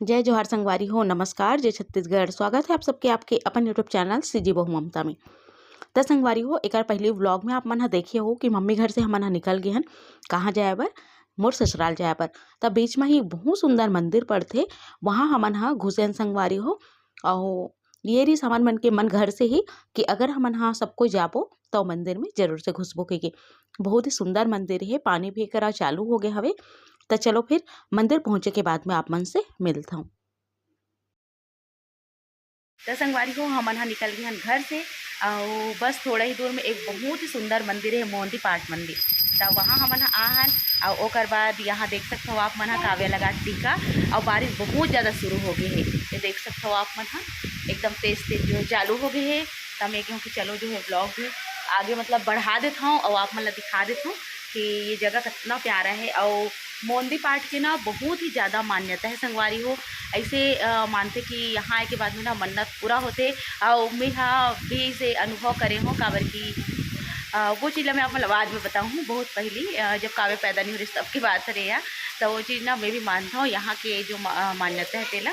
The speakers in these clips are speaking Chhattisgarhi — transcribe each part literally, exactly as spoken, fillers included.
जय जोहार संगवारी हो, नमस्कार, जय छत्तीसगढ़। स्वागत है आप सबके आपके अपन YouTube चैनल सीजी बहू ममता में। त संगवारी हो, एकर पहली व्लॉग में आप मन ह देखे हो कि मम्मी घर से हमन ह निकल गे हन। कहाँ जाए बर? मोर ससुराल जाए बर। त बीच में ही बहुत सुंदर मंदिर पड़थे, वहाँ हमन ह घुसेन संगवारी हो। अउ ये रिस हमन मन के मन घर से ही कि अगर हमन ह सब कोई जाबो त मंदिर में जरूर से घुसबो कहिके। बहुत ही सुंदर मंदिर हे, पानी भी एकरा चालू हो गए हवे। त चलो फिर मंदिर पहुँचे के बाद में आप मन से मिलत हूँ। त संगवारी हो, हमन ह निकल गए हन घर से, अउ बस थोड़ा ही दूर में एक बहुत ही सुंदर मंदिर है, मोहंती पाट मंदिर। त वहाँ हमन ह आ हन, अउ ओकर बाद यहाँ देख सकत हो आप मन ह काव्या लगा टीका, अउ बारिश बहुत ज़्यादा शुरू हो गए है। ये देख सकत हो आप मन ह एकदम तेज तेज जो है चालू हो गए है। त मैं कहूँ कि चलो जो है व्लॉग भी आगे मतलब बढ़ा देत हूँ अउ आप मन ला दिखा देत हूँ कि ये जगह कितना प्यारा है। अउ मोहंती पाट के ना बहुत ही ज़्यादा मान्यता है संगवारी हो। ऐसे अ, मानथे कि यहाँ आए के बाद में ना मन्नत पूरा होथे। अउ मैं हा भी इसे अनुभव करे हूँ, काबर कि अ, वो चीज़ ला मैं आप मन ला बाद में बताऊँ। बहुत पहली अ, जब काव्य पैदा नहीं हो रही तब की बात रहे है, तो वो चीज़ ना मैं भी मानता हूँ यहाँ के जो मा-, अ, मान्यता है तेला।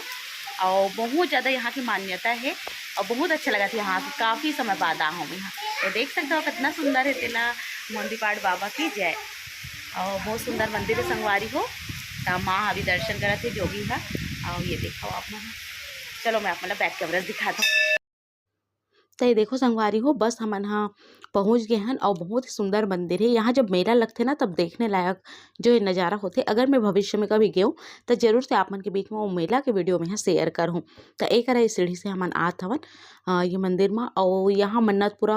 और बहुत ज़्यादा यहाँ की मान्यता है और बहुत अच्छा लगा था यहाँ की, काफ़ी समय बाद आ हूँ मैं यहाँ। तो देख सकते हो कितना सुंदर है तेला। मोहंती पाट बाबा की जय। और बहुत सुंदर मंदिर है संगवारी हो। त माँ अभी दर्शन करत है जोगी है। और ये देखो आप मन, चलो मैं आप मन ला बैक कैमरा से दिखाता हूँ। तो ये देखो संगवारी हो, बस हमन ह पहुँच गए हन और बहुत ही सुंदर मंदिर है। यहाँ जब मेला लगथे ना, तब देखने लायक जो है नज़ारा होथे। अगर मैं भविष्य में कभी गेहूँ तो जरूर से आप मन के बीच में वो मेला के वीडियो में शेयर करहूँ। तो एक रहे सीढ़ी से हमन आत हवन अ, ये मंदिर में, और यहाँ मन्नत पूरा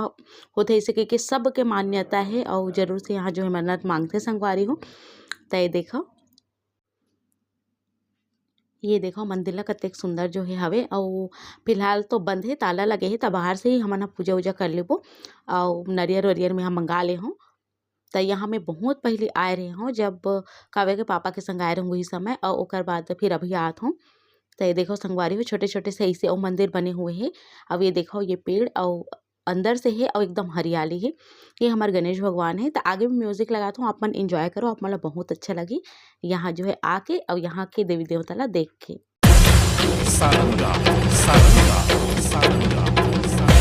होथे ऐसे कह के सबके मान्यता है और जरूर से यहाँ जो है मन्नत मांगथे संगवारी हो। तो ये देखो, ये देखो मंदिर ला कतेक सुंदर जो है हवे। अउ फिलहाल तो बंद है, ताला लगे है, त बाहर से ही हमन ह पूजा उजा कर लेबो। अउ नरियर वरियर में हम मंगा ले हूँ। त यहाँ मैं बहुत पहले आए रहे हूँ, जब काव्या के पापा के संग आए रहूँ वही समय, अउ ओकर बाद फिर अभी आत हूँ। त ये देखो संगवारी हो, छोटे छोटे से ऐसे अउ मंदिर बने हुए हैं। अब ये देखो ये पेड़ अउ अंदर से है और एकदम हरियाली है। ये हमारे गणेश भगवान है। तो आगे भी म्यूजिक लगाता हूँ, आप मन एंजॉय करो, आप मन ला बहुत अच्छा लगी यहाँ जो है आके और यहाँ के देवी देवता ला देख के। सारंगा, सारंगा, सारंगा, सारंगा।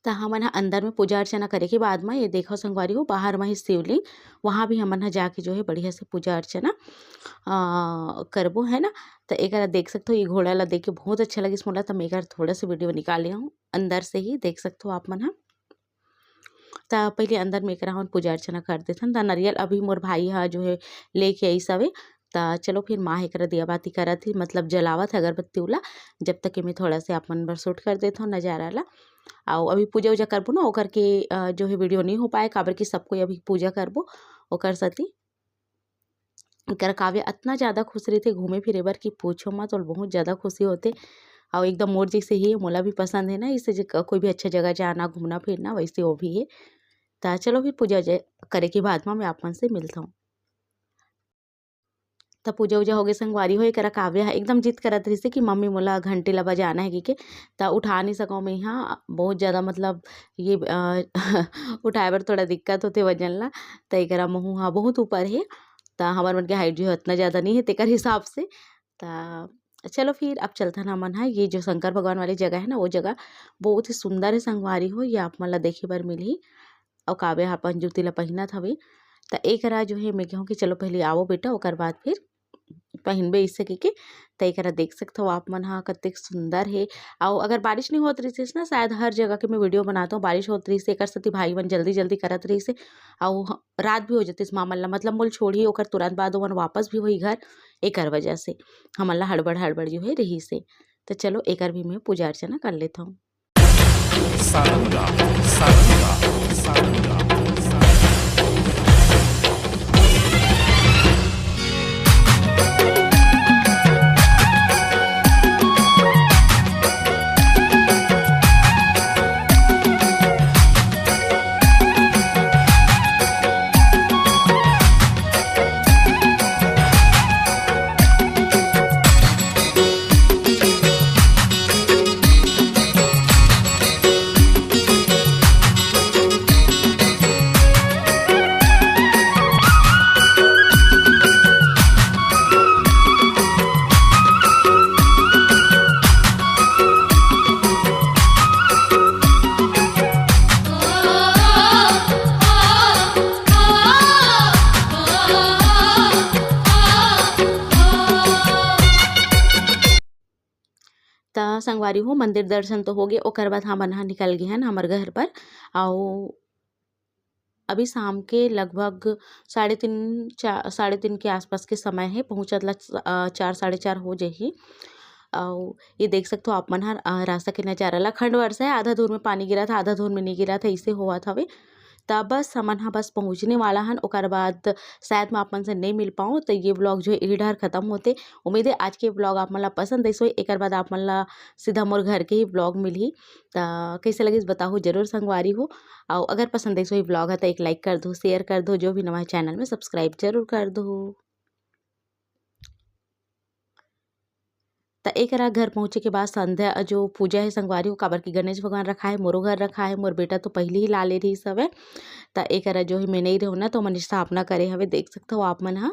त हमन ह अंदर में पूजा अर्चना करे के बाद म ये देखो संगवारी हो, बाहर म ही शिवलिंग, वहाँ भी हमन ह जाके जो है बढ़िया से पूजा अर्चना, अ, करबो, है ना। त एकरा देख सकथो, ये घोड़ा ला देख के बहुत अच्छा लगिस मोला, त मैं एकर थोड़ा से वीडियो निकाले हूँ अंदर से ही, देख सकथो आप मन ह। त पहले अंदर में एकरा हमन पूजा अर्चना कर देथन। त नरियल अभी मोर भाई ह जो है लेके आइस हवे। त चलो फिर माँ एकरा दिया बाती करत ही, मतलब जलावत है अगरबत्ती उला, जब तक एमे थोड़ा से आप मन बर शूट कर देथन नजारा ला। अउ अभी पूजा उजा करबो ना, ओकर के, अ, जो है वीडियो नहीं हो पाए, काबर कि सब कोई अभी पूजा करबो ओकर सेती। एकर काव्य अतना ज़्यादा खुश रहिथे घूमे फिरे बर कि पूछो मत, ओला बहुत ज़्यादा खुशी होथे। अउ एकदम मोर जैसे ही मोला भी पसंद है ना, इसे जे क-, कोई भी अच्छा जगह जाना, घूमना फिरना, वैसे वो भी है। त चलो फिर पूजा उजा करे के बाद म मैं आप मन से मिलत हूँ। त पूजा उजा होगे संगवारी हो, एकरा काव्य ह एकदम जिद करत रहिसे कि मम्मी मोला घंटी ला बजाना है कहिके। त उठा नहीं सकौं मैं हा, बहुत ज़्यादा मतलब ये, अ, उठाए बर थोड़ा दिक्कत होथे वजन ला। त एकरा महू हा बहुत ऊपर हे, त हमर मन के हाइट जो है उतना ज़्यादा नहीं है तेकर हिसाब से। त चलो फिर अब चलथन हमन हा, ये जो शंकर भगवान वाली जगह है ना, वो जगह बहुत ही सुंदर है संगवारी हो, ये आप मन ला देखे बर मिलही। अउ काव्य ह अपन जूती ला पहिनत हवे। त एकरा जो है मैं कहूँ कि चलो पहले आवो बेटा, ओकर बाद फिर पहिनबे इसे कहिके। त एकरा देख सकथव आप मन ह कतेक सुंदर हे। अउ अगर बारिश नहीं होत रहिस ना, शायद हर जगह के मैं वीडियो बनात हूँ, बारिश होत रहिस, एकर सेती भाई मन जल्दी जल्दी करत रहिस। अउ ह-, रात भी हो जतिस माँ मन ला, मतलब मोल छोड़ही, ओकर तुरंत बाद ओमन वापस भी होही घर, एकर वजह से हमन ला हड़बड़ हड़बड़ जो है रहिस। त चलो एकर भी मैं पूजा अर्चना कर लेथव। सारंगा, सारंगा, सारंगा, सारंगा। त संगवारी हो, मंदिर दर्शन तो होगे, ओकर बाद हमन ह निकल गे हन हमर घर बर। अउ अभी शाम के लगभग साढ़े तीन, चा-, साढ़े तीन के आसपास के समय हे, पहुँचत ला, अ, चार, साढ़े चार हो जाही। अउ ये देख सकथो आप मन ह, अ, रास्ता के नजारा ला, खंड वर्षा है, आधा धुर में पानी गिरत है, आधा धुर में नहीं गिरत है, इसे होवत हवे। त बस हमन ह बस पहुँचने वाला हन, ओकर बाद शायद मैं आप मन से नहीं मिल पाऊँ, त ये vlog जो है इही डहर खत्म होथे। उम्मीद है आज के vlog आप मन ला पसंद आइस होही, एकर बाद आप मन ला सीधा मोर घर के ही vlog मिलही। त कैसे लगिस बताहू जरूर संगवारी हो, अउ अगर पसंद आइस होही vlog ह त एक like कर दो, share कर दो, जो भी नवा channel में subscribe जरूर कर दो। त एकरा घर पहुँचे के बाद संध्या जो पूजा है संगवारी हो, काबर कि गणेश भगवान रखा है, मोरो घर रखा है, मोर बेटा तो पहले ही ला ले रहिस हवे। त एकरा जो है मैं नहीं रहूँ ना, तो मन स्थापना करे हवे, देख सकथव आप मन ह।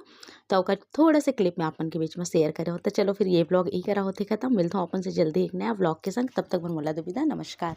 त ओकर थोड़ा से clip में आप मन के बीच में share करे हो। त चलो फिर ये vlog यही करा होथे खत्म, मिलथव अपन से जल्दी एक नया vlog के संग, तब तक बर मोला दो विदा, नमस्कार।